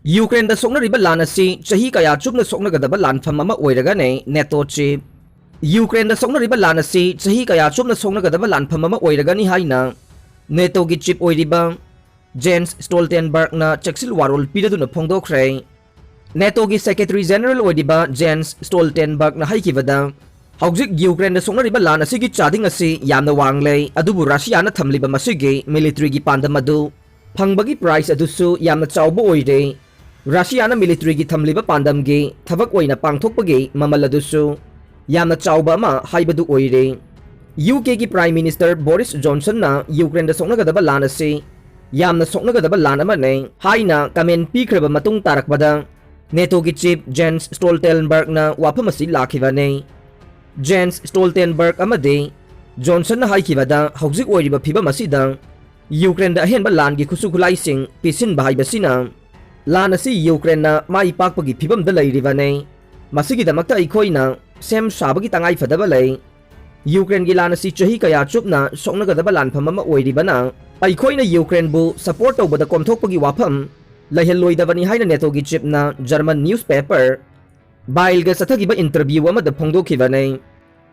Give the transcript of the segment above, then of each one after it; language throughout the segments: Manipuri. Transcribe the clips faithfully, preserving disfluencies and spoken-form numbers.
ꯌꯨꯀ꯭ꯔꯦꯟꯗ ꯁꯣꯛꯅꯔꯤꯕ ꯂꯥꯟ ꯑꯁꯤ ꯆꯍꯤ ꯀꯌꯥ ꯆꯨꯞꯅ ꯁꯣꯛꯅꯒꯗꯕ ꯂꯥꯟꯐꯝ ꯑꯃ ꯑꯣꯏꯔꯒꯅꯤ, ꯅꯦꯇꯣ ꯆꯤꯞ꯫ ꯌꯨꯀ꯭ꯔꯦꯟꯗ ꯁꯣꯛꯅꯔꯤꯕ ꯂꯥꯟ ꯑꯁꯤ ꯆꯍꯤ ꯀꯌꯥ ꯆꯨꯞꯅ ꯁꯣꯛꯅꯒꯗꯕ ꯂꯥꯟꯐꯝ ꯑꯃ ꯑꯣꯏꯔꯒꯅꯤ ꯍꯥꯏꯅ ꯅꯦꯇꯣꯒꯤ ꯆꯤꯞ ꯑꯣꯏꯔꯤꯕ ꯖꯦꯟꯁ ꯁ꯭ꯇꯣꯜꯇꯦꯟꯕꯔꯒꯅ ꯆꯦꯛꯁꯤꯜ ꯋꯥꯔꯣꯜ ꯄꯤꯔꯗꯨꯅ ꯐꯣꯡꯗꯣꯛꯈ꯭ꯔꯦ꯫ ꯅꯦꯇꯣꯒꯤ ꯁꯦꯀ꯭ꯔꯦꯇꯔꯤ ꯖꯦꯅꯔꯦꯜ ꯑꯣꯏꯔꯤꯕ ꯖꯦꯟꯁ ꯁ꯭ꯇꯣꯜꯇꯦꯟꯕꯔꯒꯅ ꯍꯥꯏꯈꯤꯕꯗ, ꯍꯧꯖꯤꯛ ꯌꯨꯀ꯭ꯔꯦꯟꯗ ꯁꯣꯛꯅꯔꯤꯕ ꯂꯥꯟ ꯑꯁꯤꯒꯤ ꯆꯥꯗꯤꯡ ꯑꯁꯤ ꯌꯥꯝꯅ ꯋꯥꯡꯂꯦ, ꯑꯗꯨꯕꯨ ꯔꯁꯤꯌꯥꯅ ꯊꯝꯂꯤꯕ ꯃꯁꯤꯒꯤ ꯃꯤꯂꯤꯇꯔꯤꯒꯤ ꯄꯥꯟꯗꯝ ꯑꯗꯨ ꯐꯪꯕꯒꯤ ꯄ꯭ꯔꯥꯏꯁ ꯑꯗꯨꯁꯨ ꯌꯥꯝꯅ ꯆꯥꯎꯕ ꯑꯣꯏꯔꯦ꯫ ꯔꯁꯤꯌꯥꯅ ꯃꯤꯂꯤꯇꯔꯤꯒꯤ ꯊꯝꯂꯤꯕ ꯄꯥꯟꯗꯝꯒꯤ ꯊꯕꯛ ꯑꯣꯏꯅ ꯄꯥꯡꯊꯣꯛꯄꯒꯤ ꯃꯃꯜ ꯑꯗꯨꯁꯨ ꯌꯥꯝꯅ ꯆꯥꯎꯕ ꯑꯃ ꯍꯥꯏꯕꯗꯨ ꯑꯣꯏꯔꯦ꯫ ꯌꯨ ꯀꯦꯒꯤ ꯄ꯭ꯔꯥꯏꯝ ꯃꯤꯅꯤꯁꯇꯔ ꯕꯣꯔꯤꯁ ꯖꯣꯟꯁꯟꯅ ꯌꯨꯀ꯭ꯔꯦꯟꯗ ꯁꯣꯛꯅꯒꯗꯕ ꯂꯥꯟ ꯑꯁꯤ ꯌꯥꯝꯅ ꯁꯣꯛꯅꯒꯗꯕ ꯂꯥꯟ ꯑꯃꯅꯤ ꯍꯥꯏꯅ ꯀꯃꯦꯟ ꯄꯤꯈ꯭ꯔꯕ ꯃꯇꯨꯡ ꯇꯥꯔꯛꯄꯗ, ꯅꯦꯇꯣꯒꯤ ꯆꯤꯞ ꯖꯦꯟꯁ ꯁ꯭ꯇꯣꯜꯇꯦꯟꯕꯔꯒꯅ ꯋꯥꯐꯝ ꯑꯁꯤ ꯂꯥꯛꯈꯤꯕꯅꯤ꯫ ꯖꯦꯟꯁ ꯁ꯭ꯇꯣꯜꯇꯦꯟꯕꯔꯒ ꯑꯃꯗꯤ ꯖꯣꯟꯁꯟꯅ ꯍꯥꯏꯈꯤꯕꯗ, ꯍꯧꯖꯤꯛ ꯑꯣꯏꯔꯤꯕ ꯐꯤꯕꯝ ꯑꯁꯤꯗ ꯌꯨꯀ꯭ꯔꯦꯟꯗ ꯑꯍꯦꯟꯕ ꯂꯥꯟꯒꯤ ꯈꯨꯠꯁꯨ ꯈꯨꯠꯂꯥꯏꯁꯤꯡ ꯄꯤꯁꯤꯟꯕ ꯍꯥꯏꯕꯁꯤꯅ ꯂꯥꯟ ꯑꯁꯤ ꯌꯨꯀ꯭ꯔꯦꯟꯅ ꯃꯥꯏ ꯄꯥꯛꯄꯒꯤ ꯐꯤꯕꯝꯗ ꯂꯩꯔꯤꯕꯅꯤ꯫ ꯃꯁꯤꯒꯤꯗꯃꯛꯇ ꯑꯩꯈꯣꯏꯅ ꯁꯦꯝ ꯁꯥꯕꯒꯤ ꯇꯉꯥꯏ ꯐꯗꯕ ꯂꯩ꯫ ꯌꯨꯀ꯭ꯔꯦꯟꯒꯤ ꯂꯥꯟ ꯑꯁꯤ ꯆꯍꯤ ꯀꯌꯥ ꯆꯨꯞꯅ ꯁꯣꯛꯅꯒꯗꯕ ꯂꯥꯟꯐꯝ ꯑꯃ ꯑꯣꯏꯔꯤꯕꯅ, ꯑꯩꯈꯣꯏꯅ ꯌꯨꯀ꯭ꯔꯦꯟꯕꯨ ꯁꯄꯣꯔꯠ ꯇꯧꯕꯗ ꯀꯣꯝꯊꯣꯛꯄꯒꯤ ꯋꯥꯐꯝ ꯂꯩꯍꯜꯂꯣꯏꯗꯕꯅꯤ ꯍꯥꯏꯅ ꯅꯦꯇꯣꯒꯤ ꯆꯤꯞꯅ ꯖꯔꯃꯟ ꯅ꯭ꯌꯨꯁꯄꯦꯄꯔ ꯕꯥꯏꯜꯒ ꯆꯠꯊꯈꯤꯕ ꯏꯟꯇꯔꯚ꯭ꯌꯨ ꯑꯃꯗ ꯐꯣꯡꯗꯣꯛꯈꯤꯕꯅꯤ꯫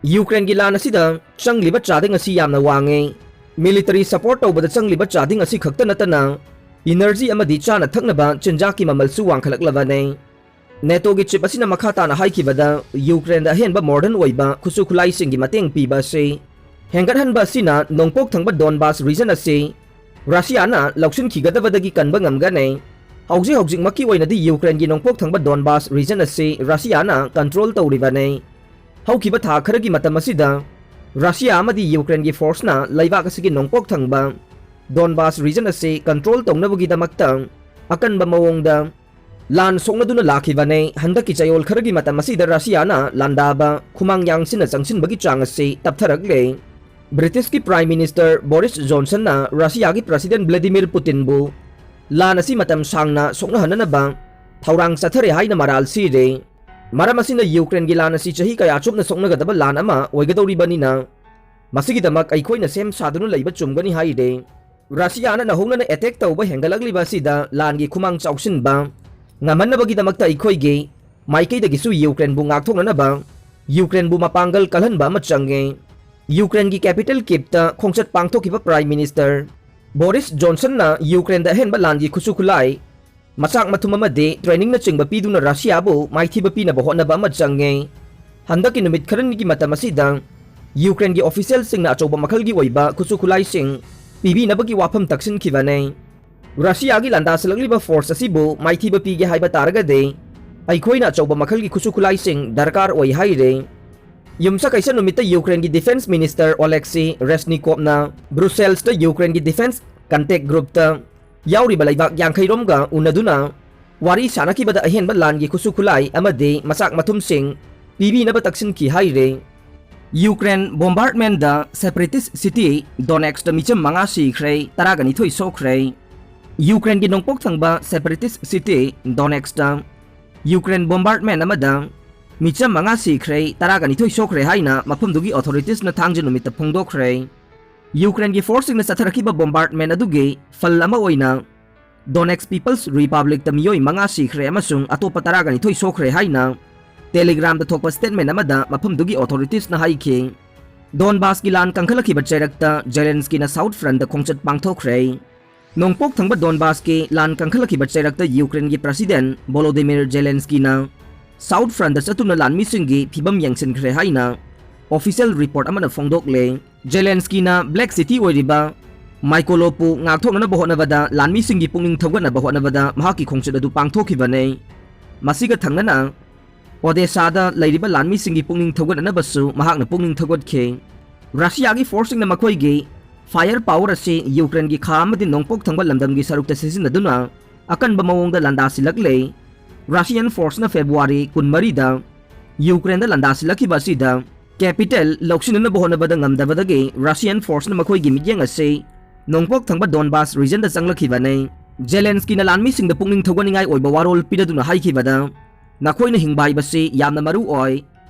ꯌꯨꯀ꯭ꯔꯦꯟꯒꯤ ꯂꯥꯟ ꯑꯁꯤꯗ ꯆꯪꯂꯤꯕ ꯆꯥꯗꯤꯡ ꯑꯁꯤ ꯌꯥꯝꯅ ꯋꯥꯡꯉꯤ꯫ ꯃꯤꯂꯤꯇꯔꯤ ꯁꯄꯣꯔꯠ ꯇꯧꯕꯗ ꯆꯪꯂꯤꯕ ꯆꯥꯗꯤꯡ ꯑꯁꯤ ꯈꯛꯇ ꯅꯠꯇꯅ, ꯏꯅꯔꯖꯤ ꯑꯃꯗꯤ ꯆꯥꯅ ꯊꯛꯅꯕ ꯆꯤꯟꯖꯥꯛꯀꯤ ꯃꯃꯜꯁꯨ ꯋꯥꯡꯈꯠꯂꯛꯂꯕꯅꯤ꯫ ꯅꯦꯇꯣꯒꯤ ꯆꯤꯞ ꯑꯁꯤꯅ ꯃꯈꯥ ꯇꯥꯅ ꯍꯥꯏꯈꯤꯕꯗ, ꯌꯨꯀ꯭ꯔꯦꯟꯗ ꯑꯍꯦꯟꯕ ꯃꯣꯗꯔꯟ ꯑꯣꯏꯕ ꯈꯨꯠꯁꯨ ꯈꯨꯠꯂꯥꯏꯁꯤꯡꯒꯤ ꯃꯇꯦꯡ ꯄꯤꯕ ꯑꯁꯤ ꯍꯦꯟꯒꯠꯍꯟꯕ ꯑꯁꯤꯅ ꯅꯣꯡꯄꯣꯛ ꯊꯪꯕ ꯗꯣꯟꯕꯥꯁ ꯔꯤꯖꯟ ꯑꯁꯤ ꯔꯁꯤꯌꯥꯅ ꯂꯧꯁꯤꯟꯈꯤꯒꯗꯕꯗꯒꯤ ꯀꯟꯕ ꯉꯝꯒꯅꯤ꯫ ꯍꯧꯖꯤꯛ ꯍꯧꯖꯤꯛꯃꯛꯀꯤ ꯑꯣꯏꯅꯗꯤ ꯌꯨꯀ꯭ꯔꯦꯟꯒꯤ ꯅꯣꯡꯄꯣꯛ ꯊꯪꯕ ꯗꯣꯟꯕꯥꯁ ꯔꯤꯖꯟ ꯑꯁꯤ ꯔꯁꯤꯌꯥꯅ ꯀꯟꯇ꯭ꯔꯣꯜ ꯇꯧꯔꯤꯕꯅꯤ꯫ ꯍꯧꯈꯤꯕ ꯊꯥ ꯈꯔꯒꯤ ꯃꯇꯝ ꯑꯁꯤꯗ ꯔꯁꯤꯌꯥ ꯑꯃꯗꯤ ꯌꯨꯀ꯭ꯔꯦꯟꯒꯤ ꯐꯣꯔꯁꯅ ꯂꯩꯕꯥꯛ ꯑꯁꯤꯒꯤ ꯅꯣꯡꯄꯣꯛ ꯊꯪꯕ ꯗꯣꯟꯕꯥꯁ ꯔꯤꯖꯟ ꯑꯁꯤ ꯀꯟꯇ꯭ꯔꯣꯜ ꯇꯧꯅꯕꯒꯤꯗꯃꯛꯇ ꯑꯀꯟꯕ ꯃꯑꯣꯡꯗ ꯂꯥꯟ ꯁꯣꯛꯅꯗꯨꯅ ꯂꯥꯛꯈꯤꯕꯅꯤ꯫ ꯍꯟꯗꯛꯀꯤ ꯆꯌꯣꯜ ꯈꯔꯒꯤ ꯃꯇꯝ ꯑꯁꯤꯗ ꯔꯁꯤꯌꯥꯅ ꯂꯥꯟꯗꯥꯕ ꯈꯨꯃꯥꯡ ꯌꯥꯡꯁꯤꯟꯅ ꯆꯪꯁꯤꯟꯕꯒꯤ ꯆꯥꯡ ꯑꯁꯤ ꯇꯞꯊꯔꯛꯂꯦ꯫ ꯕ꯭ꯔꯤꯇꯤꯁꯀꯤ ꯄ꯭ꯔꯥꯏꯝ ꯃꯤꯅꯤꯁꯇꯔ ꯕꯣꯔꯤꯁ ꯖꯣꯟꯁꯟꯅ ꯔꯁꯤꯌꯥꯒꯤ ꯄ꯭ꯔꯁꯤꯗꯦꯟ ꯚ꯭ꯂꯥꯗꯤꯃꯤꯔ ꯄꯨꯇꯤꯟꯕꯨ ꯂꯥꯟ ꯑꯁꯤ ꯃꯇꯝ ꯁꯥꯡꯅ ꯁꯣꯛꯅꯍꯟꯅꯅꯕ ꯊꯧꯔꯥꯡ ꯆꯠꯊꯔꯦ ꯍꯥꯏꯅ ꯃꯔꯥꯜ ꯁꯤꯔꯦ꯫ ꯃꯔꯝ ꯑꯁꯤꯅ ꯌꯨꯀ꯭ꯔꯦꯟꯒꯤ ꯂꯥꯟ ꯑꯁꯤ ꯆꯍꯤ ꯀꯌꯥ ꯆꯨꯞꯅ ꯁꯣꯛꯅꯒꯗꯕ ꯂꯥꯟ ꯑꯃ ꯑꯣꯏꯒꯗꯧꯔꯤꯕꯅꯤꯅ, ꯃꯁꯤꯒꯤꯗꯃꯛ ꯑꯩꯈꯣꯏꯅ ꯁꯦꯝ ꯁꯥꯗꯨꯅ ꯂꯩꯕ ꯆꯨꯝꯒꯅꯤ ꯍꯥꯏꯔꯦ꯫ ꯔꯁꯤꯌꯥꯅ ꯅꯧꯍꯧꯅꯅ ꯑꯦꯇꯦꯛ ꯇꯧꯕ ꯍꯦꯟꯒꯠꯂꯛꯂꯤꯕ ꯑꯁꯤꯗ ꯂꯥꯟꯒꯤ ꯈꯨꯃꯥꯡ ꯆꯥꯎꯁꯤꯟꯕ, ꯉꯝꯍꯟꯅꯕꯒꯤꯗꯃꯛꯇ ꯑꯩꯈꯣꯏꯒꯤ ꯃꯥꯏꯀꯩꯗꯒꯤꯁꯨ ꯌꯨꯀ꯭ꯔꯦꯟꯕꯨ ꯉꯥꯛꯊꯣꯛꯅꯅꯕ ꯌꯨꯀ꯭ꯔꯦꯟꯕꯨ ꯃꯄꯥꯡꯒꯜ ꯀꯜꯍꯟꯕ ꯑꯃ ꯆꯪꯉꯦ꯫ ꯌꯨꯀ꯭ꯔꯦꯟꯒꯤ capital Kyivꯇ ꯈꯣꯡꯆꯠ ꯄꯥꯡꯊꯣꯛꯈꯤꯕ Prime Minister ꯕꯣꯔꯤꯁ ꯖꯣꯟꯁꯟꯅ ꯌꯨꯀ꯭ꯔꯦꯟꯗ ꯑꯍꯦꯟꯕ ꯂꯥꯟꯒꯤ ꯈꯨꯠꯁꯨ ꯈꯨꯠꯂꯥꯏ, ꯃꯆꯥꯛ ꯃꯊꯨꯝ ꯑꯃꯗꯤ trainingꯅꯆꯤꯡꯕ ꯄꯤꯗꯨꯅ ꯔꯁꯤꯌꯥꯕꯨ ꯃꯥꯏꯊꯤꯕ ꯄꯤꯅꯕ ꯍꯣꯠꯅꯕ ꯑꯃ ꯆꯪꯉꯦ꯫ ꯍꯟꯗꯛꯀꯤ ꯅꯨꯃꯤꯠ ꯈꯔꯅꯤꯒꯤ ꯃꯇꯝ ꯑꯁꯤꯗ ꯌꯨꯀ꯭ꯔꯦꯟꯒꯤ officialꯁꯤꯡꯅ ꯑꯆꯧꯕ ꯃꯈꯜꯒꯤ ꯑꯣꯏꯕ ꯈꯨꯠꯁꯨ ꯈꯨꯠꯂꯥꯏꯁꯤꯡ ꯄꯤꯕꯤꯅꯕꯒꯤ ꯋꯥꯐꯝ ꯇꯛꯁꯤꯟꯈꯤꯕꯅꯤ꯫ ꯔꯁꯤꯌꯥꯒꯤ ꯂꯥꯟꯗꯥꯁꯤꯜꯂꯛꯂꯤꯕ force ꯑꯁꯤꯕꯨ ꯃꯥꯏꯊꯤꯕ ꯄꯤꯒꯦ ꯍꯥꯏꯕ ꯇꯥꯔꯒꯗꯤ ꯑꯩꯈꯣꯏꯅ ꯑꯆꯧꯕ ꯃꯈꯜꯒꯤ ꯈꯨꯠꯁꯨ ꯈꯨꯠꯂꯥꯏꯁꯤꯡ ꯗꯔꯀꯥꯔ ꯑꯣꯏ ꯍꯥꯏꯔꯦ꯫ ꯌꯨꯝꯁꯀꯩꯁ ꯅꯨꯃꯤꯠꯇ ꯌꯨꯀ꯭ꯔꯦꯟꯒꯤ defence minister Oleksiy Reznikovꯅ Brusselsꯇ ꯌꯨꯀ꯭ꯔꯦꯟꯒꯤ defence contact groupꯇ ꯌꯥꯎꯔꯤꯕ ꯂꯩꯕꯥꯛ ꯌꯥꯡꯈꯩ ꯔꯣꯝꯒ ꯎꯅꯗꯨꯅ ꯋꯥꯔꯤ ꯁꯥꯅꯈꯤꯕꯗ ꯑꯍꯦꯟꯕ ꯂꯥꯟꯒꯤ ꯈꯨꯠꯁꯨ ꯈꯨꯠꯂꯥꯏ ꯑꯃꯗꯤ ꯃꯆꯥꯛ ꯃꯊꯨꯝꯁꯤꯡ ꯄꯤꯕꯤꯅꯕ ꯇꯛꯁꯤꯟꯈꯤ ꯍꯥꯏꯔꯦ꯫ ꯌꯨꯀ꯭ꯔꯦꯟ bombardmentꯗ separatist city Donetskꯇ ꯃꯤꯆꯝ ꯃꯉꯥ ꯁꯤꯈ꯭ꯔꯦ, ꯇꯔꯥꯒ ꯅꯤꯊꯣꯏ ꯁꯣꯛꯈ꯭ꯔꯦ꯫ ꯌꯨꯀ꯭ꯔꯦꯟꯒꯤ ꯅꯣꯡꯄꯣꯛ ꯊꯪꯕ separatist city Donetskꯇ ꯌꯨꯀ꯭ꯔꯦꯟ bombardment ꯑꯃꯗ ꯃꯤꯆꯝ ꯃꯉꯥ ꯁꯤꯈ꯭ꯔꯦ, ꯇꯔꯥꯒ ꯅꯤꯊꯣꯏ ꯁꯣꯛꯈ꯭ꯔꯦ ꯍꯥꯏꯅ ꯃꯐꯝꯗꯨꯒꯤ authoritiesꯅ ꯊꯥꯡꯖ ꯅꯨꯃꯤꯠꯇ ꯐꯣꯡꯗꯣꯛꯈ꯭ꯔꯦ꯫ ꯌꯨꯀ꯭ꯔꯦꯟꯒꯤ forceꯁꯤꯡꯅ ꯆꯠꯊꯔꯛꯈꯤꯕ bombardment ꯑꯗꯨꯒꯤ ꯐꯜ ꯑꯃ ꯑꯣꯏꯅ Donetsk People's Republicꯇ ꯃꯤꯑꯣꯏ ꯃꯉꯥ ꯁꯤꯈ꯭ꯔꯦ ꯑꯃꯁꯨꯡ ꯑꯇꯣꯞꯄ ꯇꯔꯥꯒ ꯅꯤꯊꯣꯏ ꯁꯣꯛꯈ꯭ꯔꯦ ꯍꯥꯏꯅ Telegramꯗ ꯊꯣꯛꯄ statement ꯑꯃꯗ ꯃꯐꯝꯗꯨꯒꯤ authoritiesꯅ ꯍꯥꯏꯈꯤ꯫ Donbasꯀꯤ ꯂꯥꯟ ꯀꯟꯈꯠꯂꯛꯈꯤꯕ ꯆꯩꯔꯛꯇ Zelenskyꯅ South Frontꯇ ꯈꯣꯡꯆꯠ ꯄꯥꯡꯊꯣꯛꯈ꯭ꯔꯦ꯫ ꯅꯣꯡꯄꯣꯛ ꯊꯪꯕ Donbasꯀꯤ ꯂꯥꯟ ꯀꯟꯈꯠꯂꯛꯈꯤꯕ ꯆꯩꯔꯛꯇ ꯌꯨꯀ꯭ꯔꯦꯟꯒꯤ President Volodymyr Zelenskyꯅ South Frontꯇ ꯆꯠꯇꯨꯅ ꯂꯥꯟꯃꯤꯁꯤꯡꯒꯤ ꯐꯤꯕꯝ ꯌꯦꯡꯁꯤꯟꯈ꯭ꯔꯦ ꯍꯥꯏꯅ official report ꯑꯃꯅ ꯐꯣꯡꯗꯣꯛꯂꯦ꯫ Zelenskyꯅ Black City ꯑꯣꯏꯔꯤꯕ Mykolaiivpu ꯉꯥꯛꯊꯣꯛꯅꯅꯕ ꯍꯣꯠꯅꯕꯗ ꯂꯥꯟꯃꯤꯁꯤꯡꯒꯤ ꯄꯨꯛꯅꯤꯡ ꯊꯧꯒꯠꯅꯕ ꯍꯣꯠꯅꯕꯗ ꯃꯍꯥꯛꯀꯤ ꯈꯣꯡꯆꯠ ꯑꯗꯨ ꯄꯥꯡꯊꯣꯛꯈꯤꯕꯅꯤ꯫ ꯃꯁꯤꯒ ꯊꯪꯅꯅ Odessaꯗ ꯂꯩꯔꯤꯕ ꯂꯥꯟꯃꯤꯁꯤꯡꯒꯤ ꯄꯨꯛꯅꯤꯡ ꯊꯧꯒꯠꯅꯅꯕꯁꯨ ꯃꯍꯥꯛꯅ ꯄꯨꯛꯅꯤꯡ ꯊꯧꯒꯠꯈꯤ꯫ ꯔꯁꯤꯌꯥꯒꯤ forceꯁꯤꯡꯅ ꯃꯈꯣꯏꯒꯤ fire power ꯑꯁꯤ ꯌꯨꯀ꯭ꯔꯦꯟꯒꯤ ꯈꯥ ꯑꯃꯗꯤ ꯅꯣꯡꯄꯣꯛ ꯊꯪꯕ ꯂꯝꯗꯝꯒꯤ ꯁꯔꯨꯛꯇ ꯁꯤꯖꯤꯟꯅꯗꯨꯅ ꯑꯀꯟꯕ ꯃꯑꯣꯡꯗ ꯂꯥꯟꯗꯥꯁꯤꯜꯂꯛꯂꯦ꯫ Russian forceꯅ February ꯀꯨꯟꯃꯔꯤꯗ ꯌꯨꯀ꯭ꯔꯦꯟꯗ ꯂꯥꯟꯗꯥꯁꯤꯜꯂꯛꯈꯤꯕ ꯑꯁꯤꯗ capital ꯂꯧꯁꯤꯟꯅꯅꯕ ꯍꯣꯠꯅꯕꯗ ꯉꯝꯗꯕꯗꯒꯤ Russian forceꯅ ꯃꯈꯣꯏꯒꯤ ꯃꯤꯠꯌꯦꯡ ꯑꯁꯤ ꯅꯣꯡꯄꯣꯛ ꯊꯪꯕ Donbas regionꯗ ꯆꯪꯂꯛꯈꯤꯕꯅꯤ꯫ Zelenskyꯅ ꯂꯥꯟꯃꯤꯁꯤꯡꯗ ꯄꯨꯛꯅꯤꯡ ꯊꯧꯒꯠꯅꯤꯡꯉꯥꯏ ꯑꯣꯏꯕ ꯋꯥꯔꯣꯜ ꯄꯤꯔꯗꯨꯅ ꯍꯥꯏꯈꯤꯕꯗ, "ꯅꯈꯣꯏꯅ ꯍꯤꯡꯕ ꯍꯥꯏꯕꯁꯤ ꯌꯥꯝꯅ ꯃꯔꯨ ꯑꯣꯏ꯫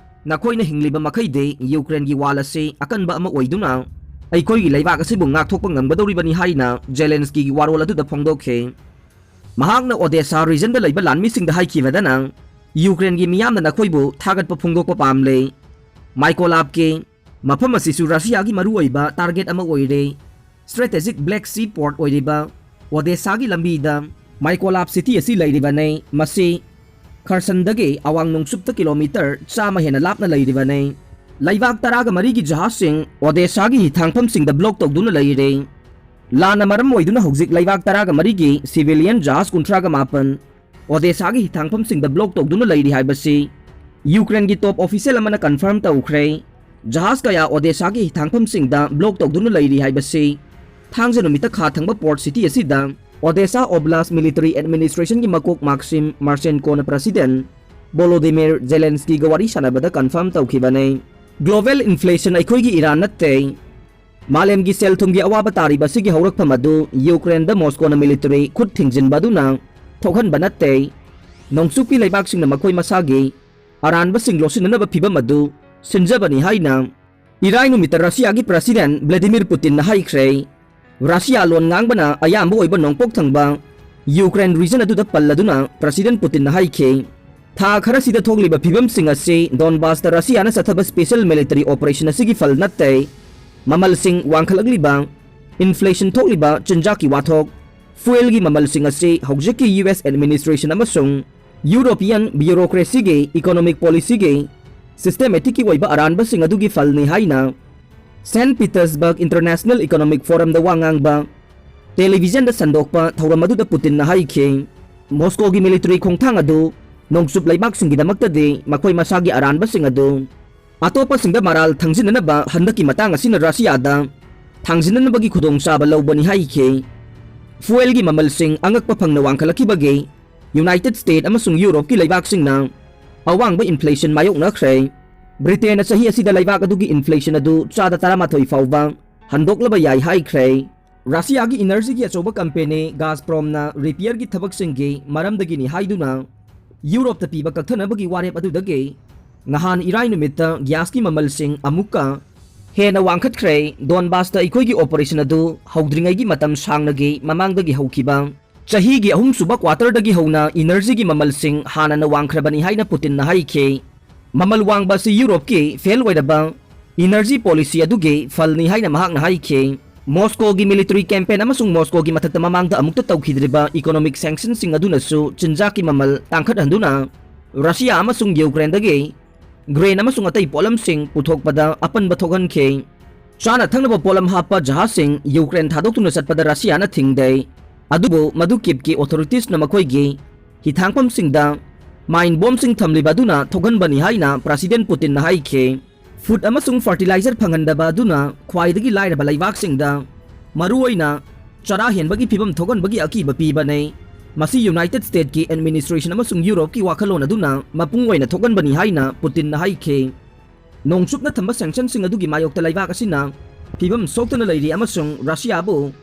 ꯅꯈꯣꯏꯅ ꯍꯤꯡꯂꯤꯕ ꯃꯈꯩꯗꯤ ꯌꯨꯀ꯭ꯔꯦꯟꯒꯤ ꯋꯥꯜ ꯑꯁꯤ ꯑꯀꯟꯕ ꯑꯃ ꯑꯣꯏꯗꯨꯅ ꯑꯩꯈꯣꯏꯒꯤ ꯂꯩꯕꯥꯛ ꯑꯁꯤꯕꯨ ꯉꯥꯛꯊꯣꯛꯄ ꯉꯝꯒꯗꯧꯔꯤꯕꯅꯤ" ꯍꯥꯏꯅ Zelenskyꯒꯤ ꯋꯥꯔꯣꯜ ꯑꯗꯨꯗ ꯐꯣꯡꯗꯣꯛꯈꯤ꯫ ꯃꯍꯥꯛꯅ ꯑꯣꯗꯦꯁꯥ ꯔꯤꯖꯟꯗ ꯂꯩꯕ ꯂꯥꯟꯃꯤꯁꯤꯡꯗ ꯍꯥꯏꯈꯤꯕꯗꯅ, ꯌꯨꯀ꯭ꯔꯦꯟꯒꯤ ꯃꯤꯌꯥꯝꯅ ꯅꯈꯣꯏꯕꯨ ꯊꯥꯒꯠꯄ ꯐꯣꯡꯗꯣꯛꯄ ꯄꯥꯝꯂꯦ꯫ ꯃꯥꯏꯀꯣꯂꯥꯞꯀꯤ ꯃꯐꯝ ꯑꯁꯤꯁꯨ ꯔꯁꯤꯌꯥꯒꯤ ꯃꯔꯨꯑꯣꯏꯕ ꯇꯥꯔꯒꯦꯠ ꯑꯃ ꯑꯣꯏꯔꯦ꯫ ꯁ꯭ꯇ꯭ꯔꯦꯇꯦꯖꯤꯛ ꯕ꯭ꯂꯦꯛ ꯁꯤ ꯄꯣꯔꯠ ꯑꯣꯏꯔꯤꯕ ꯑꯣꯗꯦꯁꯥꯒꯤ ꯂꯝꯕꯤꯗ ꯃꯥꯏꯀꯣꯂꯥꯞ ꯁꯤꯇꯤ ꯑꯁꯤ ꯂꯩꯔꯤꯕꯅꯤ꯫ ꯃꯁꯤ ꯈꯔꯁꯟꯗꯒꯤ ꯑꯋꯥꯡ ꯅꯣꯡꯆꯨꯞꯇ ꯀꯤꯂꯣꯃꯤꯇꯔ ꯆꯥꯝꯃ ꯍꯦꯟꯅ ꯂꯥꯞꯅ ꯂꯩꯔꯤꯕꯅꯤ꯫ ꯂꯩꯕꯥꯛ ꯇꯔꯥꯒ ꯃꯔꯤꯒꯤ ꯖꯍꯥꯖꯁꯤꯡ ꯑꯣꯗꯦꯁꯥꯒꯤ ꯍꯤꯊꯥꯡꯐꯝꯁꯤꯡꯗ ꯕ꯭ꯂꯣꯛ ꯇꯧꯗꯨꯅ ꯂꯩꯔꯦ꯫ ꯂꯥꯟꯅ ꯃꯔꯝ ꯑꯣꯏꯗꯨꯅ ꯍꯧꯖꯤꯛ ꯂꯩꯕꯥꯛ ꯇꯔꯥꯒ ꯃꯔꯤꯒꯤ ꯁꯤꯚꯤꯂꯤꯌꯟ ꯖꯍꯥꯖ ꯀꯨꯟꯊ꯭ꯔꯥꯒ ꯃꯥꯄꯟ ꯑꯣꯗꯦꯁꯥꯒꯤ ꯍꯤꯊꯥꯡꯐꯝꯁꯤꯡꯗ ꯕ꯭ꯂꯣꯛ ꯇꯧꯗꯨꯅ ꯂꯩꯔꯤ ꯍꯥꯏꯕꯁꯤ ꯌꯨꯀ꯭ꯔꯦꯟꯒꯤ ꯇꯣꯞ ꯑꯣꯐꯤꯁꯤꯌꯦꯜ ꯑꯃꯅ ꯀꯟꯐꯥꯔꯝ ꯇꯧꯈ꯭ꯔꯦ꯫ ꯖꯍꯥꯖ ꯀꯌꯥ ꯑꯣꯗꯦꯁꯥꯒꯤ ꯍꯤꯊꯥꯡꯐꯝꯁꯤꯡꯗ ꯕ꯭ꯂꯣꯛ ꯇꯧꯗꯨꯅ ꯂꯩꯔꯤ ꯍꯥꯏꯕꯁꯤ ꯊꯥꯡꯖ ꯅꯨꯃꯤꯠꯇ ꯈꯥ ꯊꯪꯕ ꯄꯣꯔꯠ ꯁꯤꯇꯤ ꯑꯁꯤꯗ ꯑꯣꯗꯦꯁꯥ ꯑꯣꯕ꯭ꯂꯥꯁ ꯃꯤꯂꯤꯇꯔꯤ ꯑꯦꯗꯃꯤꯅꯤꯁꯇ꯭ꯔꯦꯁꯟꯒꯤ ꯃꯀꯣꯛ ꯃꯥꯛꯁꯤꯝ ꯃꯥꯔꯆꯦꯟꯀꯣꯅ ꯄ꯭ꯔꯁꯤꯗꯦꯟ ꯕꯣꯂꯣꯗꯤꯃꯤꯔ ꯖꯦꯂꯦꯟꯁꯀꯤꯒ ꯋꯥꯔꯤ ꯁꯥꯟꯅꯕꯗ ꯀꯟꯐꯥꯔꯝ ꯇꯧꯈꯤꯕꯅꯤ꯫ ꯒ꯭ꯂꯣꯕꯦꯜ ꯏꯟꯐ꯭ꯂꯦꯁꯟ ꯑꯩꯈꯣꯏꯒꯤ ꯏꯔꯥꯟ ꯅꯠꯇꯦ꯫ ꯃꯥꯂꯦꯝꯒꯤ ꯁꯦꯜ ꯊꯨꯝꯒꯤ ꯑꯋꯥꯕ ꯇꯥꯔꯤꯕ ꯑꯁꯤꯒꯤ ꯍꯧꯔꯛꯐꯝ ꯑꯗꯨ ꯌꯨꯀ꯭ꯔꯦꯟꯗ ꯃꯣꯁꯀꯣꯅ ꯃꯤꯂꯤꯇꯔꯤ ꯈꯨꯠ ꯊꯤꯡꯖꯤꯟꯕ ꯑꯗꯨꯅ ꯊꯣꯛꯍꯟꯕ ꯅꯠꯇꯦ꯫ ꯅꯣꯡꯆꯨꯞꯀꯤ ꯂꯩꯕꯥꯛꯁꯤꯡꯅ ꯃꯈꯣꯏ ꯃꯁꯥꯒꯤ ꯑꯔꯥꯟꯕꯁꯤꯡ ꯂꯣꯠꯁꯤꯟꯅꯅꯕ ꯐꯤꯚꯝ ꯑꯗꯨ ꯁꯤꯟꯖꯕꯅꯤ ꯍꯥꯏꯅ ꯏꯔꯥꯏ ꯅꯨꯃꯤꯠꯇ ꯔꯁꯤꯌꯥꯒꯤ ꯄ꯭ꯔꯁꯤꯗꯦꯟ ꯚ꯭ꯂꯥꯗꯤꯃꯤꯔ ꯄꯨꯇꯤꯟꯅ ꯍꯥꯏꯈ꯭ꯔꯦ꯫ ꯔꯁꯤꯌꯥ ꯂꯣꯟ ꯉꯥꯡꯕꯅ ꯑꯌꯥꯝꯕ ꯑꯣꯏꯕ ꯅꯣꯡꯄꯣꯛ ꯊꯪꯕ ꯌꯨꯀ꯭ꯔꯦꯟ ꯔꯤꯖꯟ ꯑꯗꯨꯗ ꯄꯜꯂꯗꯨꯅ ꯄ꯭ꯔꯁꯤꯗꯦꯟ ꯄꯨꯇꯤꯟꯅ ꯍꯥꯏꯈꯤ, ꯊꯥ ꯈꯔꯁꯤꯗ ꯊꯣꯛꯂꯤꯕ ꯐꯤꯚꯝꯁꯤꯡ ꯑꯁꯤ ꯗꯣꯟꯕꯥꯁꯇ ꯔꯁꯤꯌꯥꯅ ꯆꯠꯊꯕ ꯁ꯭ꯄꯦꯁꯦꯜ ꯃꯤꯂꯤꯇꯔꯤ ꯑꯣꯄꯔꯦꯁꯟ ꯑꯁꯤꯒꯤ ꯐꯜ ꯅꯠꯇꯦ꯫ ꯃꯃꯜꯁꯤꯡ ꯋꯥꯡꯈꯠꯂꯛꯂꯤꯕ, ꯏꯟꯐ꯭ꯂꯦꯁꯟ ꯊꯣꯛꯂꯤꯕ, ꯆꯤꯟꯖꯥꯛꯀꯤ ꯋꯥꯊꯣꯛ, ꯐ꯭ꯌꯨꯑꯦꯜꯒꯤ ꯃꯃꯜꯁꯤꯡ ꯑꯁꯤ ꯍꯧꯖꯤꯛꯀꯤ ꯌꯨ ꯑꯦꯁ ꯑꯦꯗꯃꯤꯅꯤꯁꯇ꯭ꯔꯦꯁꯟ ꯑꯃꯁꯨꯡ ꯌꯨꯔꯣꯄꯤꯌꯟ ꯕ꯭ꯌꯨꯔꯣꯀ꯭ꯔꯦꯁꯤꯒꯤ ꯏꯀꯣꯅꯣꯃꯤꯛ ꯄꯣꯂꯤꯁꯤꯒꯤ ꯁꯤꯁꯇꯦꯃꯦꯇꯤꯛꯀꯤ ꯑꯣꯏꯕ ꯑꯔꯥꯟꯕꯁꯤꯡ ꯑꯗꯨꯒꯤ ꯐꯜꯅꯤ ꯍꯥꯏꯅ ꯁꯦꯟꯠ ꯄꯤꯇꯔꯁꯕꯔꯒ ꯏꯟꯇꯔꯅꯦꯁꯅꯦꯜ ꯏꯀꯣꯅꯣꯃꯤꯛ ꯐꯣꯔꯝꯗ ꯋꯥ ꯉꯥꯡꯕ ꯇꯦꯂꯤꯚꯤꯖꯟꯗ ꯁꯟꯗꯣꯛꯄ ꯊꯧꯔꯝ ꯑꯗꯨꯗ ꯄꯨꯇꯤꯟꯅ ꯍꯥꯏꯈꯤ, ꯃꯣꯁꯀꯣꯒꯤ ꯃꯤꯂꯤꯇꯔꯤ ꯈꯣꯡꯊꯥꯡ ꯑꯗꯨ ꯅꯣꯡꯆꯨꯞ ꯂꯩꯕꯥꯛꯁꯤꯡꯒꯤꯗꯃꯛꯇꯗꯤ ꯃꯈꯣꯏ ꯃꯁꯥꯒꯤ ꯑꯔꯥꯟꯕꯁꯤꯡ ꯑꯗꯨ ꯑꯇꯣꯞꯄꯁꯤꯡꯗ ꯃꯔꯥꯜ ꯊꯥꯡꯖꯤꯟꯅꯅꯕ ꯍꯟꯗꯛꯀꯤ ꯃꯇꯥꯡ ꯑꯁꯤꯅ ꯔꯁꯤꯌꯥꯗ ꯊꯥꯡꯖꯤꯟꯅꯅꯕꯒꯤ ꯈꯨꯗꯣꯡꯆꯥꯕ ꯂꯧꯕꯅꯤ ꯍꯥꯏꯈꯤ꯫ ꯐ꯭ꯌꯨꯑꯦꯜꯒꯤ ꯃꯃꯜꯁꯤꯡ ꯑꯉꯛꯄ ꯐꯪꯅ ꯋꯥꯡꯈꯠꯂꯛꯈꯤꯕꯒꯤ ꯌꯨꯅꯥꯏꯇꯦꯗ ꯁ꯭ꯇꯦꯠ ꯑꯃꯁꯨꯡ ꯌꯨꯔꯣꯞꯀꯤ ꯂꯩꯕꯥꯛꯁꯤꯡꯅ ꯑꯋꯥꯡꯕ ꯏꯟꯐ꯭ꯂꯦꯁꯟ ꯃꯥꯌꯣꯛꯅꯈ꯭ꯔꯦ꯫ ꯕ꯭ꯔꯤꯇꯦꯟꯅ ꯆꯍꯤ ꯑꯁꯤꯗ ꯂꯩꯕꯥꯛ ꯑꯗꯨꯒꯤ ꯏꯟꯐ꯭ꯂꯦꯁꯟ ꯑꯗꯨ ꯆꯥꯗ ꯇꯔꯥꯃꯥꯊꯣꯏ ꯐꯥꯎꯕ ꯍꯟꯗꯣꯛꯂꯕ ꯌꯥꯏ ꯍꯥꯏꯈ꯭ꯔꯦ꯫ ꯔꯁꯤꯌꯥꯒꯤ ꯏꯅꯔꯖꯤꯒꯤ ꯑꯆꯧꯕ ꯀꯝꯄꯦꯅꯤ ꯒꯥꯖꯄ꯭ꯔꯣꯝꯅ ꯔꯤꯄꯤꯌꯔꯒꯤ ꯊꯕꯛꯁꯤꯡꯒꯤ ꯃꯔꯝꯗꯒꯤꯅꯤ ꯍꯥꯏꯗꯨꯅ ꯌꯨꯔꯣꯞꯇ ꯄꯤꯕ ꯀꯛꯊꯅꯕꯒꯤ ꯋꯥꯔꯦꯞ ꯑꯗꯨꯗꯒꯤ ꯅꯍꯥꯟ ꯏꯔꯥꯏ ꯅꯨꯃꯤꯠꯇ ꯒ꯭ꯌꯥꯁꯀꯤ ꯃꯃꯜꯁꯤꯡ ꯑꯃꯨꯛꯀ ꯍꯦꯟꯅ ꯋꯥꯡꯈꯠꯈ꯭ꯔꯦ꯫ ꯗꯣꯟꯕꯥꯁꯇ ꯑꯩꯈꯣꯏꯒꯤ ꯑꯣꯄꯔꯦꯁꯟ ꯑꯗꯨ ꯍꯧꯗ꯭ꯔꯤꯉꯩꯒꯤ ꯃꯇꯝ ꯁꯥꯡꯅꯒꯤ ꯃꯃꯥꯡꯗꯒꯤ ꯍꯧꯈꯤꯕ ꯆꯍꯤꯒꯤ ꯑꯍꯨꯝꯁꯨꯕ quarterꯗꯒꯤ ꯍꯧꯅ energyꯒꯤ ꯃꯃꯜꯁꯤꯡ ꯍꯥꯟꯅꯅ ꯋꯥꯡꯈ꯭ꯔꯕꯅꯤ ꯍꯥꯏꯅ ꯄꯨꯇꯤꯟꯅ ꯍꯥꯏꯈꯤ꯫ ꯃꯃꯜ ꯋꯥꯡꯕ ꯑꯁꯤ ꯌꯨꯔꯣꯞꯀꯤ fail ꯑꯣꯏꯔꯕ energy policy ꯑꯗꯨꯒꯤ ꯐꯜꯅꯤ ꯍꯥꯏꯅ ꯃꯍꯥꯛꯅ ꯍꯥꯏꯈꯤ꯫ ꯃꯣꯁꯀꯣꯒꯤ military campaign ꯑꯃꯁꯨꯡ ꯃꯣꯁꯀꯣꯒꯤ ꯃꯊꯛꯇ ꯃꯃꯥꯡꯗ ꯑꯃꯨꯛꯇ ꯇꯧꯈꯤꯗ꯭ꯔꯤꯕ economic sanctionꯁꯤꯡ ꯑꯗꯨꯅꯁꯨ ꯆꯤꯟꯖꯥꯛꯀꯤ ꯃꯃꯜ ꯇꯥꯡꯈꯠꯍꯟꯗꯨꯅ ꯔꯁꯤꯌꯥ ꯑꯃꯁꯨꯡ ꯌꯨꯀ꯭ꯔꯦꯟꯗꯒꯤ grain ꯑꯃꯁꯨꯡ ꯑꯇꯩ ꯄꯣꯠꯂꯝꯁꯤꯡ ꯄꯨꯊꯣꯛꯄꯗ ꯑꯄꯟꯕ ꯊꯣꯛꯍꯟꯈꯤ꯫ ꯆꯥꯅ ꯊꯛꯅꯕ ꯄꯣꯠꯂꯝ ꯍꯥꯞꯄ ꯖꯍꯥꯖꯁꯤꯡ ꯌꯨꯀ꯭ꯔꯦꯟ ꯊꯥꯗꯣꯛꯇꯨꯅ ꯆꯠꯄꯗ ꯔꯁꯤꯌꯥꯅ ꯊꯤꯡꯗꯦ꯫ ꯑꯗꯨꯕꯨ ꯃꯗꯨ ꯀꯤꯞꯀꯤ authoritiesꯅ ꯃꯈꯣꯏꯒꯤ ꯍꯤꯊꯥꯡꯐꯝꯁꯤꯡꯗ mine bombꯁꯤꯡ ꯊꯝꯂꯤꯕ ꯑꯗꯨꯅ ꯊꯣꯛꯍꯟꯕꯅꯤ ꯍꯥꯏꯅ President ꯄꯨꯇꯤꯟꯅ ꯍꯥꯏꯈꯤ꯫ Food ꯑꯃꯁꯨꯡ fertilizer ꯐꯪꯍꯟꯗꯕ ꯑꯗꯨꯅ ꯈ꯭ꯋꯥꯏꯗꯒꯤ ꯂꯥꯏꯔꯕ ꯂꯩꯕꯥꯛꯁꯤꯡꯗ, ꯃꯔꯨꯑꯣꯏꯅ ꯆꯔꯥ ꯍꯦꯟꯕꯒꯤ ꯐꯤꯚꯝ ꯊꯣꯛꯍꯟꯕꯒꯤ ꯑꯀꯤꯕ ꯄꯤꯕꯅꯤ꯫ ꯃꯁꯤ United States administration ꯑꯃꯁꯨꯡ ꯌꯨꯔꯣꯞꯀꯤ ꯋꯥꯈꯜꯂꯣꯟ ꯑꯗꯨꯅ ꯃꯄꯨꯡ ꯑꯣꯏꯅ ꯊꯣꯛꯍꯟꯕꯅꯤ ꯍꯥꯏꯅ ꯄꯨꯇꯤꯟꯅ ꯍꯥꯏꯈꯤ꯫ ꯅꯣꯡꯆꯨꯞꯅ ꯊꯝꯕ sanctionꯁꯤꯡ ꯑꯗꯨꯒꯤ ꯃꯥꯌꯣꯛꯇ ꯂꯩꯕꯥꯛ ꯑꯁꯤꯅ ꯐꯤꯚꯝ ꯁꯣꯛꯇꯅ ꯂꯩꯔꯤ ꯑꯃꯁꯨꯡ ꯔꯁꯤꯌꯥꯕꯨ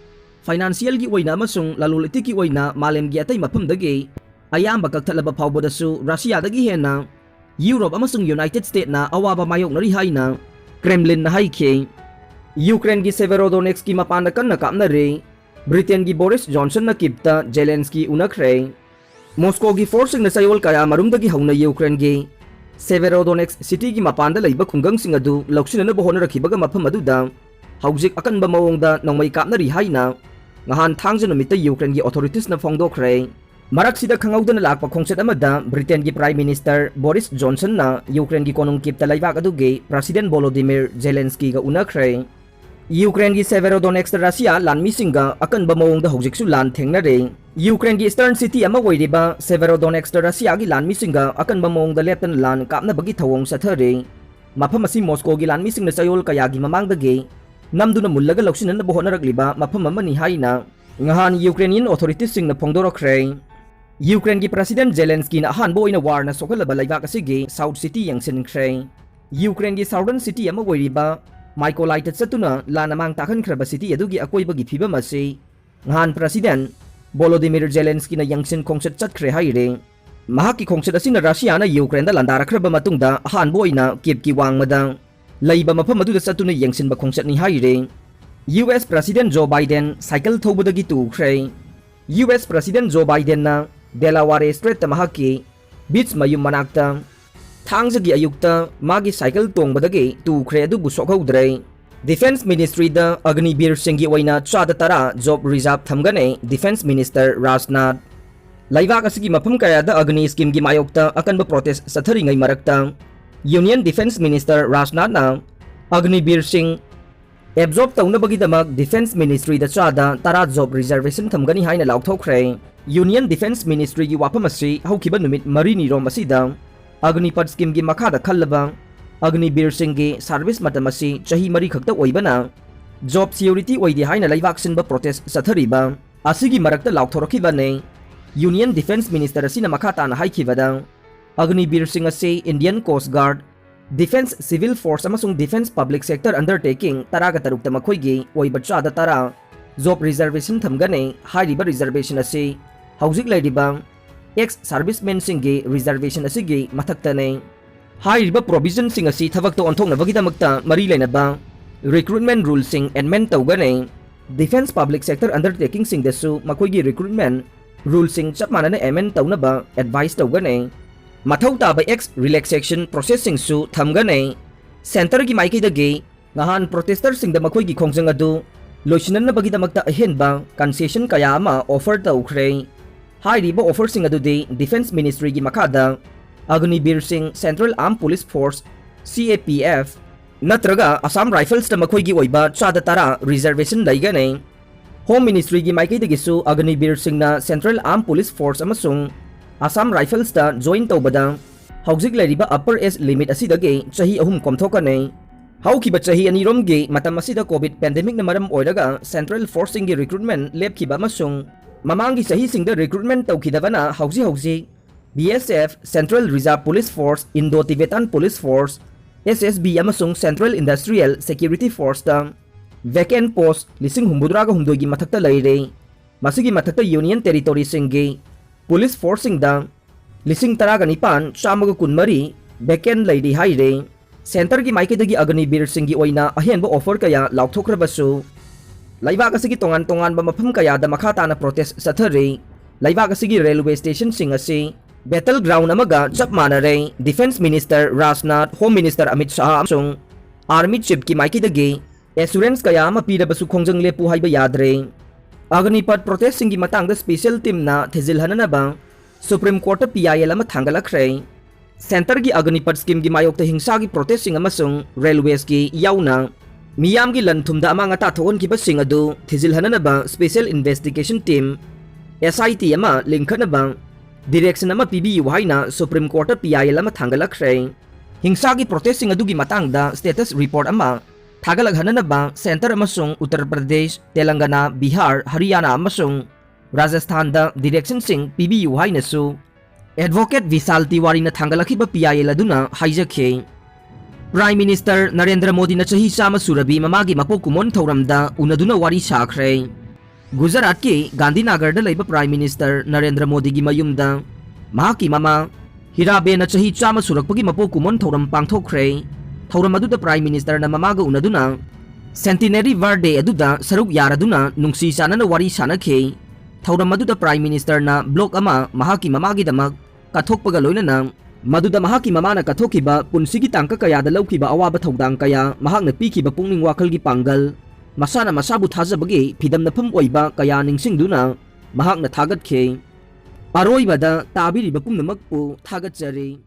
financialꯒꯤ ꯑꯣꯏꯅ ꯑꯃꯁꯨꯡ ꯂꯂꯣꯟ ꯏꯇꯤꯛꯀꯤ ꯑꯣꯏꯅ ꯃꯥꯂꯦꯝꯒꯤ ꯑꯇꯩ ꯃꯐꯝꯗꯒꯤ ꯑꯌꯥꯝꯕ ꯀꯛꯊꯠꯂꯕ ꯐꯥꯎꯕꯗꯁꯨ ꯔꯁꯤꯌꯥꯗꯒꯤ ꯍꯦꯟꯅ ꯌꯨꯔꯣꯞ ꯑꯃꯁꯨꯡ United Statesꯅ ꯑꯋꯥꯕ ꯃꯥꯌꯣꯛꯅꯔꯤ ꯍꯥꯏꯅ Kremlinꯅ ꯍꯥꯏꯈꯤ꯫ ꯌꯨꯀ꯭ꯔꯦꯟꯒꯤ Severodonetskꯀꯤ ꯃꯄꯥꯟꯗ ꯀꯟꯅ ꯀꯥꯞꯅꯔꯤ꯫ ꯕ꯭ꯔꯤꯇꯦꯟꯒꯤ ꯕꯣꯔꯤꯁ ꯖꯣꯟꯁꯟꯅ ꯀꯤꯞꯇ ꯖꯦꯂꯦꯟꯁꯀꯤ ꯎꯅꯈ꯭ꯔꯦ꯫ ꯃꯣꯁꯀꯣꯒꯤ forceꯁꯤꯡꯅ ꯆꯌꯣꯜ ꯀꯌꯥ ꯃꯔꯨꯝꯗꯒꯤ ꯍꯧꯅ ꯌꯨꯀ꯭ꯔꯦꯟꯒꯤ Severodonetsk cityꯒꯤ ꯃꯄꯥꯟꯗ ꯂꯩꯕ ꯈꯨꯡꯒꯪꯁꯤꯡ ꯑꯗꯨ ꯂꯧꯁꯤꯟꯅꯅꯕ ꯍꯣꯠꯅꯔꯛꯈꯤꯕꯒ ꯃꯐꯝ ꯑꯗꯨꯗ ꯍꯧꯖꯤꯛ ꯑꯀꯟꯕ ꯃꯑꯣꯡꯗ ꯅꯣꯡꯃꯩ ꯀꯥꯞꯅꯔꯤ ꯍꯥꯏꯅ ꯉꯍꯥꯟ ꯊꯥꯡꯖ ꯅꯨꯃꯤꯠꯇ ꯌꯨꯀ꯭ꯔꯦꯟꯒꯤ authoritiesꯅ ꯐꯣꯡꯗꯣꯛꯈ꯭ꯔꯦ꯫ ꯃꯔꯛꯁꯤꯗ ꯈꯪꯍꯧꯗꯅ ꯂꯥꯛꯄ ꯈꯣꯡꯆꯠ ꯑꯃꯗ ꯕ꯭ꯔꯤꯇꯦꯟꯒꯤ Prime Minister ꯕꯣꯔꯤꯁ ꯖꯣꯟꯁꯟꯅ ꯌꯨꯀ꯭ꯔꯦꯟꯒꯤ ꯀꯣꯅꯨꯡ ꯀꯤꯞꯇ ꯂꯩꯕꯥꯛ ꯑꯗꯨꯒꯤ President ꯚꯣꯂꯣꯗꯤꯃꯤꯔ ꯖꯦꯂꯦꯟꯁꯀꯤꯒ ꯎꯅꯈ꯭ꯔꯦ꯫ ꯌꯨꯀ꯭ꯔꯦꯟꯒꯤ Severodonetskꯇ ꯔꯁꯤꯌꯥ ꯂꯥꯟꯃꯤꯁꯤꯡꯒ ꯑꯀꯟꯕ ꯃꯑꯣꯡꯗ ꯍꯧꯖꯤꯛꯁꯨ ꯂꯥꯟ ꯊꯦꯡꯅꯔꯤ꯫ ꯌꯨꯀ꯭ꯔꯦꯟꯒꯤ eastern city ꯑꯃ ꯑꯣꯏꯔꯤꯕ Severodonetskꯇ ꯔꯁꯤꯌꯥꯒꯤ ꯂꯥꯟꯃꯤꯁꯤꯡꯒ ꯑꯀꯟꯕ ꯃꯑꯣꯡꯗ ꯂꯦꯞꯇꯅ ꯂꯥꯟ ꯀꯥꯞꯅꯕꯒꯤ ꯊꯧꯑꯣꯡ ꯆꯠꯊꯔꯤ꯫ ꯃꯐꯝ ꯑꯁꯤ ꯃꯣꯁꯀꯣꯒꯤ ꯂꯥꯟꯃꯤꯁꯤꯡꯅ ꯆꯌꯣꯜ ꯀꯌꯥꯒꯤ ꯃꯃꯥꯡꯗꯒꯤ ꯅꯝꯗꯨꯅ ꯃꯨꯜꯂꯒ ꯂꯧꯁꯤꯟꯅꯅꯕ ꯍꯣꯠꯅꯔꯛꯂꯤꯕ ꯃꯐꯝ ꯑꯃꯅꯤ ꯍꯥꯏꯅ ꯉꯍꯥꯟ ꯌꯨꯀ꯭ꯔꯦꯅꯤꯌꯟ authoritiesꯁꯤꯡꯅ ꯐꯣꯡꯗꯣꯔꯛꯈ꯭ꯔꯦ꯫ ꯌꯨꯀ꯭ꯔꯦꯟꯒꯤ President ꯖꯦꯂꯦꯟꯁꯀꯤꯅ ꯑꯍꯥꯟꯕ ꯑꯣꯏꯅ warꯅ ꯁꯣꯛꯍꯜꯂꯕ ꯂꯩꯕꯥꯛ ꯑꯁꯤꯒꯤ south city ꯌꯦꯡꯁꯤꯟꯈ꯭ꯔꯦ꯫ ꯌꯨꯀ꯭ꯔꯦꯟꯒꯤ southern city ꯑꯃ ꯑꯣꯏꯔꯤꯕ ꯃꯥꯏꯀꯣꯂꯥꯏꯗ ꯆꯠꯇꯨꯅ ꯂꯥꯟ ꯑꯃꯥꯡ ꯇꯥꯛꯍꯟꯈ꯭ꯔꯕ city ꯑꯗꯨꯒꯤ ꯑꯀꯣꯏꯕꯒꯤ ꯐꯤꯕꯝ ꯑꯁꯤ ꯉꯍꯥꯟ President ꯚꯣꯂꯣꯗꯤꯃꯤꯔ ꯖꯦꯂꯦꯟꯁꯀꯤꯅ ꯌꯦꯡꯁꯤꯟ ꯈꯣꯡꯆꯠ ꯆꯠꯈ꯭ꯔꯦ ꯍꯥꯏꯔꯦ꯫ ꯃꯍꯥꯛꯀꯤ ꯈꯣꯡꯆꯠ ꯑꯁꯤꯅ ꯔꯁꯤꯌꯥꯅ ꯌꯨꯀ꯭ꯔꯦꯟꯗ ꯂꯥꯟꯗꯥꯔꯛꯈ꯭ꯔꯕ ꯃꯇꯨꯡꯗ ꯑꯍꯥꯟꯕ ꯑꯣꯏꯅ ꯀꯤꯞꯀꯤ ꯋꯥꯡꯃꯗ ꯂꯩꯕ ꯃꯐꯝ ꯑꯗꯨꯗ ꯆꯠꯇꯨꯅ ꯌꯦꯡꯁꯤꯟꯕ ꯈꯣꯡꯆꯠꯅꯤ ꯍꯥꯏꯔꯦ꯫ U S President Joe Biden cycle ꯊꯧꯕꯗꯒꯤ ꯇꯨꯈ꯭ꯔꯦ꯫ ꯌꯨ ꯑꯦꯁ President Joe Bidenꯅ Delaware Straitꯇ ꯃꯍꯥꯛꯀꯤ beach ꯃꯌꯨꯝ ꯃꯅꯥꯛꯇ ꯊꯥꯡꯖꯒꯤ ꯑꯌꯨꯛꯇ ꯃꯥꯒꯤ cycle ꯇꯣꯡꯕꯗꯒꯤ ꯇꯨꯈ꯭ꯔꯦ, ꯑꯗꯨꯕꯨ ꯁꯣꯛꯍꯧꯗ꯭ꯔꯦ꯫ Defence Ministryꯗ ꯑꯒꯅꯤꯕꯤꯔꯁꯤꯡꯒꯤ ꯑꯣꯏꯅ ꯆꯥꯗ ꯇꯔꯥ job reserve ꯊꯝꯒꯅꯤ, Defence Minister ꯔꯥꯖꯅꯥꯊ꯫ ꯂꯩꯕꯥꯛ ꯑꯁꯤꯒꯤ ꯃꯐꯝ ꯀꯌꯥꯗ ꯑꯒꯅꯤ schemeꯒꯤ ꯃꯥꯌꯣꯛꯇ ꯑꯀꯟꯕ protest ꯆꯠꯊꯔꯤꯉꯩ ꯃꯔꯛꯇ Union Defence Minister ꯔꯥꯖꯅꯥꯊꯅ ꯑꯒꯅꯤꯕꯤꯔꯁꯤꯡ absorb ꯇꯧꯅꯕꯒꯤꯗꯃꯛ Defence Ministryꯗ ꯆꯥꯗ ꯇꯔꯥ job reservation ꯊꯝꯒꯅꯤ ꯍꯥꯏꯅ ꯂꯥꯎꯊꯣꯛꯈ꯭ꯔꯦ꯫ Union Defence Ministryꯒꯤ ꯋꯥꯐꯝ ꯑꯁꯤ ꯍꯧꯈꯤꯕ ꯅꯨꯃꯤꯠ ꯃꯔꯤꯅꯤꯔꯣꯝ ꯑꯁꯤꯗ ꯑꯒꯅꯤꯄꯊ schemeꯒꯤ ꯃꯈꯥꯗ ꯈꯜꯂꯕ ꯑꯒꯅꯤꯕꯤꯔꯁꯤꯡꯒꯤ service ꯃꯇꯝ ꯑꯁꯤ ꯆꯍꯤ ꯃꯔꯤ ꯈꯛꯇ ꯑꯣꯏꯕꯅ job security ꯑꯣꯏꯗꯦ ꯍꯥꯏꯅ ꯂꯩꯕꯥꯛ ꯁꯤꯟꯕ protest ꯆꯠꯊꯔꯤꯕ ꯑꯁꯤꯒꯤ ꯃꯔꯛꯇ ꯂꯥꯎꯊꯣꯔꯛꯈꯤꯕꯅꯤ꯫ Union Defence Minister ꯑꯁꯤꯅ ꯃꯈꯥ ꯇꯥꯅ ꯍꯥꯏꯈꯤꯕꯗ, ꯑꯒꯅꯤꯕꯤꯔꯁꯤꯡ ꯑꯁꯤ Indian Coast Guard, Defence Civil Force ꯑꯃꯁꯨꯡ Defence Public Sector Undertaking ꯇꯔꯥꯒ ꯇꯔꯨꯛꯇ ꯃꯈꯣꯏꯒꯤ ꯑꯣꯏꯕ ꯆꯥꯗ ꯇꯔꯥ job reservation ꯊꯝꯒꯅꯤ꯫ ꯍꯥꯏꯔꯤꯕ reservation ꯑꯁꯤ ꯍꯧꯖꯤꯛ ꯂꯩꯔꯤꯕ ex servicemensꯤꯡꯒꯤ reservation ꯑꯁꯤꯒꯤ ꯃꯊꯛꯇꯅꯤ꯫ ꯍꯥꯏꯔꯤꯕ provisionꯁꯤꯡ ꯑꯁꯤ ꯊꯕꯛꯇ ꯑꯣꯟꯊꯣꯛꯅꯕꯒꯤꯗꯃꯛꯇ ꯃꯔꯤ ꯂꯩꯅꯕ recruitment ruleꯁꯤꯡ amend ꯇꯧꯒꯅꯤ꯫ Defence Public Sector Undertakingꯁꯤꯡꯗꯁꯨ ꯃꯈꯣꯏꯒꯤ recruitment ruleꯁꯤꯡ ꯆꯞ ꯃꯥꯟꯅꯅ amend ꯇꯧꯅꯕ advise ꯇꯧꯒꯅꯤ꯫ ꯃꯊꯧ ꯇꯥꯕ ex relaxation processꯁꯤꯡꯁꯨ ꯊꯝꯒꯅꯤ꯫ Centreꯒꯤ ꯃꯥꯏꯀꯩꯗꯒꯤ ꯅꯍꯥꯟ protesterꯁꯤꯡꯗ ꯃꯈꯣꯏꯒꯤ ꯈꯣꯡꯖꯪ ꯑꯗꯨ ꯂꯣꯏꯁꯤꯟꯅꯅꯕꯒꯤꯗꯃꯛꯇ ꯑꯍꯦꯟꯕ concession ꯀꯌꯥ ꯑꯃ offer ꯇꯧꯈ꯭ꯔꯦ꯫ ꯍꯥꯏꯔꯤꯕ offerꯁꯤꯡ ꯑꯗꯨꯗꯤ Defence Ministryꯒꯤ ꯃꯈꯥꯗ ꯑꯒꯅꯤꯕꯤꯔꯁꯤꯡ Central Armed Police Force, C A P F, ꯅꯠꯇ꯭ꯔꯒ Assam Riflesꯇ ꯃꯈꯣꯏꯒꯤ ꯑꯣꯏꯕ ꯆꯥꯗ ꯇꯔꯥ reservation ꯂꯩꯒꯅꯤ꯫ Home Ministryꯒꯤ ꯃꯥꯏꯀꯩꯗꯒꯤꯁꯨ ꯑꯒꯅꯤꯕꯤꯔꯁꯤꯡꯅ Central Armed Police Force ꯑꯃꯁꯨꯡ Assam Riflesꯇ join ꯇꯧꯕꯗ ꯍꯧꯖꯤꯛ ꯂꯩꯔꯤꯕ upper age limit ꯑꯁꯤꯗꯒꯤ ꯆꯍꯤ ꯑꯍꯨꯝ ꯀꯣꯝꯊꯣꯛꯀꯅꯤ꯫ ꯍꯧꯈꯤꯕ ꯆꯍꯤ ꯑꯅꯤꯔꯣꯝꯒꯤ ꯃꯇꯝ ꯑꯁꯤꯗ COVID pandemicꯅ ꯃꯔꯝ ꯑꯣꯏꯔꯒ Central Forceꯁꯤꯡꯒꯤ recruitment ꯂꯦꯞꯈꯤꯕ ꯑꯃꯁꯨꯡ ꯃꯃꯥꯡꯒꯤ ꯆꯍꯤꯁꯤꯡꯗ recruitment ꯇꯧꯈꯤꯗꯕꯅ ꯍꯧꯖꯤꯛ ꯍꯧꯖꯤꯛ B S F, Central Reserve Police Force, Indo-Tibetan Police Force, S S B ꯑꯃꯁꯨꯡ Central Industrial Security Forceꯇ vacant post ꯂꯤꯁꯤꯡ ꯍꯨꯝꯐꯨꯇꯔꯥꯒ ꯍꯨꯝꯗꯣꯏꯒꯤ ꯃꯊꯛꯇ ꯂꯩꯔꯦ꯫ ꯃꯁꯤꯒꯤ ꯃꯊꯛꯇ Union Territoryꯁꯤꯡꯒꯤ police forceꯁꯤꯡꯗ ꯂꯤꯁꯤꯡ ꯇꯔꯥꯒ ꯅꯤꯄꯥꯟ ꯆꯥꯝꯃꯒ ꯀꯨꯟꯃꯔꯤ vacant ꯂꯩꯔꯤ ꯍꯥꯏꯔꯦ꯫ Centreꯒꯤ ꯃꯥꯏꯀꯩꯗꯒꯤ ꯑꯒꯅꯤꯕꯤꯔꯁꯤꯡꯒꯤ ꯑꯣꯏꯅ ꯑꯍꯦꯟꯕ offer ꯀꯌꯥ ꯂꯥꯎꯊꯣꯛꯈ꯭ꯔꯕꯁꯨ, ꯂꯩꯕꯥꯛ ꯑꯁꯤꯒꯤ ꯇꯣꯉꯥꯟ ꯇꯣꯉꯥꯟꯕ ꯃꯐꯝ ꯀꯌꯥꯗ ꯃꯈꯥ ꯇꯥꯅ protest ꯆꯠꯊꯔꯤ꯫ ꯂꯩꯕꯥꯛ ꯑꯁꯤꯒꯤ railway stationꯁꯤꯡ ꯑꯁꯤ battle ground ꯑꯃꯒ ꯆꯞ ꯃꯥꯟꯅꯔꯦ꯫ Defence Minister Rajnath, Home Minister Amit Shah ꯑꯃꯁꯨꯡ Army Chiefꯀꯤ ꯃꯥꯏꯀꯩꯗꯒꯤ assurance ꯀꯌꯥ ꯑꯃ ꯄꯤꯔꯕꯁꯨ ꯈꯣꯡꯖꯪ ꯂꯦꯞꯄꯨ ꯍꯥꯏꯕ ꯌꯥꯗ꯭ꯔꯦ꯫ ꯑꯒꯅꯤꯄꯠ protestꯁꯤꯡꯒꯤ ꯃꯇꯥꯡꯗ special teamꯅ ꯊꯤꯖꯤꯜꯍꯟꯅꯅꯕ Supreme Courtꯇ PIL ꯑꯃ ꯊꯥꯡꯒꯠꯂꯛꯈ꯭ꯔꯦ꯫ Centreꯒꯤ ꯑꯒꯅꯤꯄꯠ schemeꯒꯤ ꯃꯥꯌꯣꯛꯇ ꯍꯤꯡꯁꯥꯒꯤ protestꯁꯤꯡ ꯑꯃꯁꯨꯡ railwaysꯀꯤ ꯌꯥꯎꯅ ꯃꯤꯌꯥꯝꯒꯤ ꯂꯟ ꯊꯨꯝꯗ ꯑꯃꯥꯡ ꯑꯇꯥ ꯊꯣꯛꯍꯟꯈꯤꯕꯁꯤꯡ ꯑꯗꯨ ꯊꯤꯖꯤꯜꯍꯟꯅꯅꯕ special investigation team, SIT ꯑꯃ ꯂꯤꯡꯈꯠꯅꯕ direction ꯑꯃ ꯄꯤꯕꯤꯌꯨ ꯍꯥꯏꯅ Supreme Courtꯇ PIL ꯑꯃ ꯊꯥꯡꯒꯠꯂꯛꯈ꯭ꯔꯦ꯫ ꯍꯤꯡꯁꯥꯒꯤ protestꯁꯤꯡ ꯑꯗꯨꯒꯤ ꯃꯇꯥꯡꯗ status report ꯑꯃ ꯊꯥꯒꯠꯂꯛꯍꯟꯅꯅꯕ Centre ꯑꯃꯁꯨꯡ ꯎꯠꯇꯔ ꯄ꯭ꯔꯗꯦꯁ, ꯇꯦꯂꯪꯒꯅꯥ, ꯕꯤꯍꯥꯔ, ꯍꯔꯤꯌꯥꯅꯥ ꯑꯃꯁꯨꯡ ꯔꯥꯖꯁꯊꯥꯟꯗ directionꯁꯤꯡ ꯄꯤꯕꯤꯌꯨ ꯍꯥꯏꯅꯁꯨ Advocate ꯕꯤꯁꯥꯜ ꯇꯤꯋꯥꯔꯤꯅ ꯊꯥꯡꯒꯠꯂꯛꯈꯤꯕ PIL ꯑꯗꯨꯅ ꯍꯥꯏꯖꯈꯤ꯫ Prime Minister ꯅꯔꯦꯟꯗ꯭ꯔ ꯃꯣꯗꯤꯅ ꯆꯍꯤ ꯆꯥꯝꯃ ꯁꯨꯔꯕꯤ ꯃꯃꯥꯒꯤ ꯃꯄꯣꯛ ꯀꯨꯝꯑꯣꯟ ꯊꯧꯔꯝꯗ ꯎꯅꯗꯨꯅ ꯋꯥꯔꯤ ꯁꯥꯈ꯭ꯔꯦ꯫ ꯒꯨꯖꯔꯥꯠꯀꯤ ꯒꯥꯟꯙꯤꯅꯥꯒꯔꯗ ꯂꯩꯕ Prime Minister ꯅꯔꯦꯟꯗ꯭ꯔ ꯃꯣꯗꯤꯒꯤ ꯃꯌꯨꯝꯗ ꯃꯍꯥꯛꯀꯤ ꯃꯃꯥ ꯍꯤꯔꯥꯕꯦꯟꯅ ꯆꯍꯤ ꯆꯥꯝꯃ ꯁꯨꯔꯛꯄꯒꯤ ꯃꯄꯣꯛ ꯀꯨꯝꯑꯣꯟ ꯊꯧꯔꯝ ꯄꯥꯡꯊꯣꯛꯈ꯭ꯔꯦ꯫ ꯊꯧꯔꯝ ꯑꯗꯨꯗ Prime Ministerꯅ ꯃꯃꯥꯒ ꯎꯅꯗꯨꯅ centenary birthday ꯑꯗꯨꯗ ꯁꯔꯨꯛ ꯌꯥꯔꯗꯨꯅ ꯅꯨꯡꯁꯤ ꯆꯥꯟꯅꯅ ꯋꯥꯔꯤ ꯁꯥꯅꯈꯤ꯫ ꯊꯧꯔꯝ ꯑꯗꯨꯗ Prime Ministerꯅ block ꯑꯃ ꯃꯍꯥꯛꯀꯤ ꯃꯃꯥꯒꯤꯗꯃꯛ ꯀꯠꯊꯣꯛꯄꯒ ꯂꯣꯏꯅꯅ ꯃꯗꯨꯗ ꯃꯍꯥꯛꯀꯤ ꯃꯃꯥꯅ ꯀꯠꯊꯣꯛꯈꯤꯕ ꯄꯨꯟꯁꯤꯒꯤ ꯇꯥꯡꯀꯛ ꯀꯌꯥꯗ ꯂꯧꯈꯤꯕ ꯑꯋꯥꯕ ꯊꯧꯗꯥꯡ ꯀꯌꯥ, ꯃꯍꯥꯛꯅ ꯄꯤꯈꯤꯕ ꯄꯨꯛꯅꯤꯡ ꯋꯥꯈꯜꯒꯤ ꯄꯥꯡꯒꯜ, ꯃꯁꯥꯅ ꯃꯁꯥꯕꯨ ꯊꯥꯖꯕꯒꯤ ꯐꯤꯗꯝꯅꯐꯝ ꯑꯣꯏꯕ ꯀꯌꯥ ꯅꯤꯡꯁꯤꯡꯗꯨꯅ ꯃꯍꯥꯛꯅ ꯊꯥꯒꯠꯈꯤ꯫ ꯑꯔꯣꯏꯕꯗ ꯇꯥꯕꯤꯔꯤꯕ ꯄꯨꯝꯅꯃꯛꯄꯨ ꯊꯥꯒꯠꯆꯔꯤ꯫